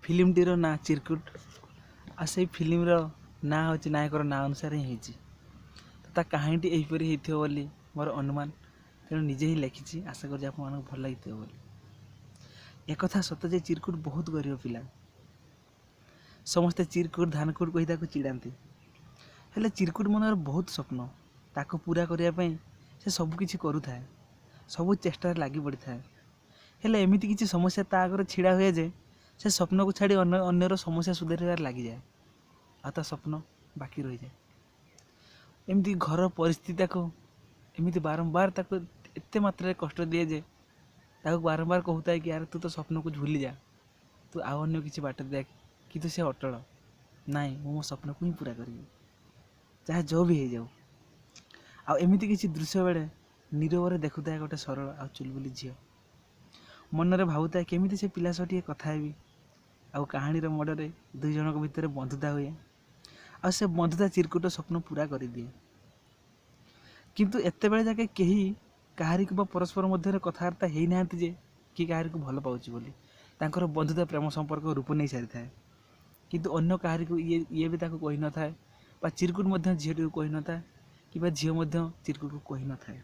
ଫିଲ୍ମଟିର ନାଁ ଚିରକୁଟ, ଆଉ ସେଇ ଫିଲ୍ମର ନାଁ ହେଉଛି ନାୟକର ନାଁ ଅନୁସାରେ ହିଁ ହେଇଛି। ତ ତା କାହାଣୀଟି ଏହିପରି ହେଇଥିବ ବୋଲି ମୋର ଅନୁମାନ, ତେଣୁ ନିଜେ ହିଁ ଲେଖିଛି। ଆଶା କରୁଛି ଆପଣମାନଙ୍କୁ ଭଲ ଲାଗିଥିବ ବୋଲି। ଏକଥା ସତ ଯେ ଚିରକୁଟ ବହୁତ ଗରିବ ପିଲା। ସମସ୍ତେ ଚିରକୁଟ ଧାନକୁଟ କହି ତାକୁ ଚିଡ଼ାନ୍ତି। ହେଲେ ଚିରକୁଟ ମନରେ ବହୁତ ସ୍ୱପ୍ନ, ତାକୁ ପୁରା କରିବା ପାଇଁ ସେ ସବୁକିଛି କରୁଥାଏ, ସବୁ ଚେଷ୍ଟାରେ ଲାଗି ପଡ଼ିଥାଏ। ହେଲେ ଏମିତି କିଛି ସମସ୍ୟା ତା ଆଗରେ ଛିଡ଼ା ହୁଏ ଯେ ସେ ସ୍ୱପ୍ନକୁ ଛାଡ଼ି ଅନ୍ୟର ସମସ୍ୟା ସୁଧାରିବାରେ ଲାଗିଯାଏ, ଆଉ ତା ସ୍ୱପ୍ନ ବାକି ରହିଯାଏ। ଏମିତି ଘର ପରିସ୍ଥିତି ତାକୁ ଏମିତି ବାରମ୍ବାର ତାକୁ ଏତେ ମାତ୍ରାରେ କଷ୍ଟ ଦିଏ ଯେ ତାକୁ ବାରମ୍ବାର କହୁଥାଏ କି ଆରେ ତୁ ତ ସ୍ୱପ୍ନକୁ ଭୁଲି ଯା, ତୁ ଆଉ ଅନ୍ୟ କିଛି ବାଟ ଦେଖ। କିନ୍ତୁ ସେ ଅଟଳ, ନାଇଁ, ମୁଁ ମୋ ସ୍ୱପ୍ନକୁ ହିଁ ପୁରା କରିବି, ଯାହା ଯେଉଁ ବି ହେଇଯାଉ। ଆଉ ଏମିତି କିଛି ଦୃଶ୍ୟ ବେଳେ ନୀରବରେ ଦେଖୁଥାଏ ଗୋଟେ ସରଳ ଆଉ ଚୁଲବୁଲି ଝିଅ। ମନରେ ଭାବୁଥାଏ କେମିତି ସେ ପିଲା ସହ ଟିକେ କଥା ହେବି। ଆଉ କାହାଣୀର ମୋଡ଼ରେ ଦୁଇ ଜଣଙ୍କ ଭିତରେ ବନ୍ଧୁତା ହୁଏ, ଆଉ ସେ ବନ୍ଧୁତା ଚିରକୁଟ ସ୍ୱପ୍ନ ପୁରା କରିଦିଏ। କିନ୍ତୁ ଏତେବେଳେ ଯାକେ କେହି କାହାରିକୁ ବା ପରସ୍ପର ମଧ୍ୟରେ କଥାବାର୍ତ୍ତା ହେଇନାହାନ୍ତି ଯେ କି କାହାରିକୁ ଭଲ ପାଉଛି ବୋଲି। ତାଙ୍କର ବନ୍ଧୁତା ପ୍ରେମ ସମ୍ପର୍କ ରୂପ ନେଇ ସାରିଥାଏ, କିନ୍ତୁ ଅନ୍ୟ କାହାରିକୁ ଇଏ ବି ତାକୁ କହିନଥାଏ, ବା ଚିରକୁଟ ମଧ୍ୟ ଝିଅଟିକୁ କହିନଥାଏ, କିମ୍ବା ଝିଅ ମଧ୍ୟ ଚିରକୁଟକୁ କହିନଥାଏ।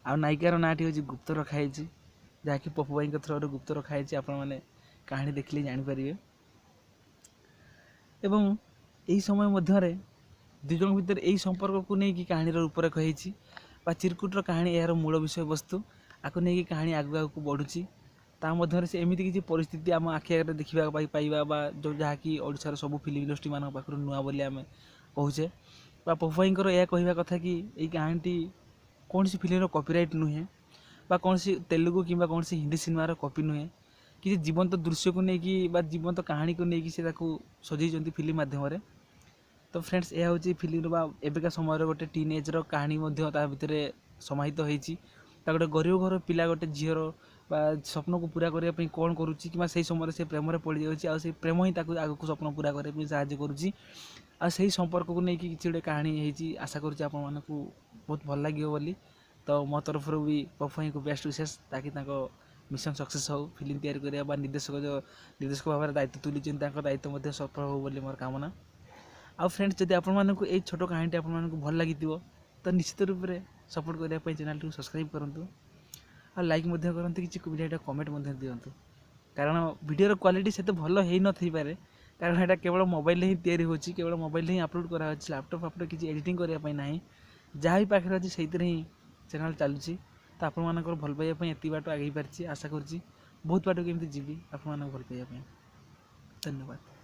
ଆଉ ନାୟିକାର ନାଁଟି ହେଉଛି ଗୁପ୍ତ ରଖାହେଇଛି, ଯାହାକି ପପୁ ଭାଇଙ୍କ ଥ୍ରୋରୁ ଗୁପ୍ତ ରଖାହେଇଛି। ଆପଣମାନେ କାହାଣୀ ଦେଖିଲେ ଜାଣିପାରିବେ। ଏବଂ ଏହି ସମୟ ମଧ୍ୟରେ ଦୁଇ ଜଣଙ୍କ ଭିତରେ ଏହି ସମ୍ପର୍କକୁ ନେଇକି କାହାଣୀର ରୂପରେଖ ହେଇଛି, ବା ଚିରକୁଟର କାହାଣୀ ଏହାର ମୂଳ ବିଷୟବସ୍ତୁ। ଆକୁ ନେଇକି କାହାଣୀ ଆଗକୁ ଆଗକୁ ବଢ଼ୁଛି। ତା ମଧ୍ୟରେ ସେ ଏମିତି କିଛି ପରିସ୍ଥିତି ଆମ ଆଖି ଆଗରେ ଦେଖିବା ପାଇବା, ବା ଯେଉଁ ଯାହାକି ଓଡ଼ିଶାର ସବୁ ଫିଲ୍ମ ଇଣ୍ଡଷ୍ଟ୍ରିମାନଙ୍କ ପାଖରୁ ନୂଆ ବୋଲି ଆମେ କହୁଛେ। ବା ପପୁ ଭାଇଙ୍କର ଏହା କହିବା କଥା କି ଏଇ କାହାଣୀଟି କୌଣସି ଫିଲ୍ମର କପିରାଇଟ୍ ନୁହେଁ, ବା କୌଣସି ତେଲୁଗୁ କିମ୍ବା କୌଣସି ହିନ୍ଦୀ ସିନେମାର କପି ନୁହେଁ। କିଛି ଜୀବନ୍ତ ଦୃଶ୍ୟକୁ ନେଇକି ବା ଜୀବନ୍ତ କାହାଣୀକୁ ନେଇକି ସେ ତାକୁ ସଜେଇଛନ୍ତି ଫିଲ୍ମ ମାଧ୍ୟମରେ। ତ ଫ୍ରେଣ୍ଡସ୍, ଏହା ହେଉଛି ଫିଲ୍ମର ବା ଏବେକା ସମୟର ଗୋଟେ ଟିନ୍ ଏଜ୍ର କାହାଣୀ ମଧ୍ୟ ତା ଭିତରେ ସମାହିତ ହେଇଛି। ତା ଗୋଟେ ଗରିବ ଘର ପିଲା ଗୋଟେ ଝିଅର ବା ସ୍ୱପ୍ନକୁ ପୁରା କରିବା ପାଇଁ କ'ଣ କରୁଛି, କିମ୍ବା ସେଇ ସମୟରେ ସେ ପ୍ରେମରେ ପଡ଼ିଯାଉଛି, ଆଉ ସେଇ ପ୍ରେମ ହିଁ ତାକୁ ଆଗକୁ ସ୍ୱପ୍ନ ପୁରା କରିବା ପାଇଁ ସାହାଯ୍ୟ କରୁଛି। ଆଉ ସେଇ ସମ୍ପର୍କକୁ ନେଇକି କିଛି ଗୋଟେ କାହାଣୀ ହେଇଛି। ଆଶା କରୁଛି ଆପଣମାନଙ୍କୁ ବହୁତ ଭଲ ଲାଗିବ ବୋଲି। ତ ମୋ ତରଫରୁ ବି ପପୁ ଭାଇଙ୍କୁ ବେଷ୍ଟ ୱିଶେସ୍, ତାକି ତାଙ୍କ ମିଶନ ସକ୍ସେସ୍ ହଉ, ଫିଲ୍ମ ତିଆରି କରିବା ବା ନିର୍ଦ୍ଦେଶକ ଭାବରେ ଦାୟିତ୍ୱ ତୁଲିଛନ୍ତି, ତାଙ୍କ ଦାୟିତ୍ୱ ମଧ୍ୟ ସଫଳ ହଉ ବୋଲି ମୋର କାମନା। ଆଉ ଫ୍ରେଣ୍ଡସ୍, ଯଦି ଆପଣମାନଙ୍କୁ ଏଇ ଛୋଟ କାହାଣୀଟି ଆପଣମାନଙ୍କୁ ଭଲ ଲାଗିଥିବ, ତ ନିଶ୍ଚିତ ରୂପରେ ସପୋର୍ଟ କରିବା ପାଇଁ ଚ୍ୟାନେଲଟିକୁ ସବସ୍କ୍ରାଇବ୍ କରନ୍ତୁ, ଆଉ ଲାଇକ୍ ମଧ୍ୟ କରନ୍ତୁ, କିଛି ଭିଡ଼ିଓଟା କମେଣ୍ଟ ମଧ୍ୟ ଦିଅନ୍ତୁ। କାରଣ ଭିଡ଼ିଓର କ୍ୱାଲିଟି ସେତେ ଭଲ ହେଇନଥାଇପାରେ, କାରଣ ଏଇଟା କେବଳ ମୋବାଇଲରେ ହିଁ ତିଆରି ହେଉଛି, କେବଳ ମୋବାଇଲରେ ହିଁ ଅପଲୋଡ଼ କରାହେଉଛି। ଲାପଟପ୍ ଫାପଟପ୍ କିଛି ଏଡ଼ିଟିଂ କରିବା ପାଇଁ ନାହିଁ। ଯାହା ବି ପାଖରେ ଅଛି ସେଇଥିରେ ହିଁ ଚ୍ୟାନେଲ୍ ଚାଲୁଛି। ତ ଆପଣମାନଙ୍କର ଭଲ ପାଇବା ପାଇଁ ଏତିକି ବାଟ ଆଗେଇ ପାରିଛି। ଆଶା କରୁଛି ବହୁତ ବାଟକୁ ଏମିତି ଯିବି ଆପଣମାନଙ୍କୁ ଭଲ ପାଇବା ପାଇଁ। ଧନ୍ୟବାଦ।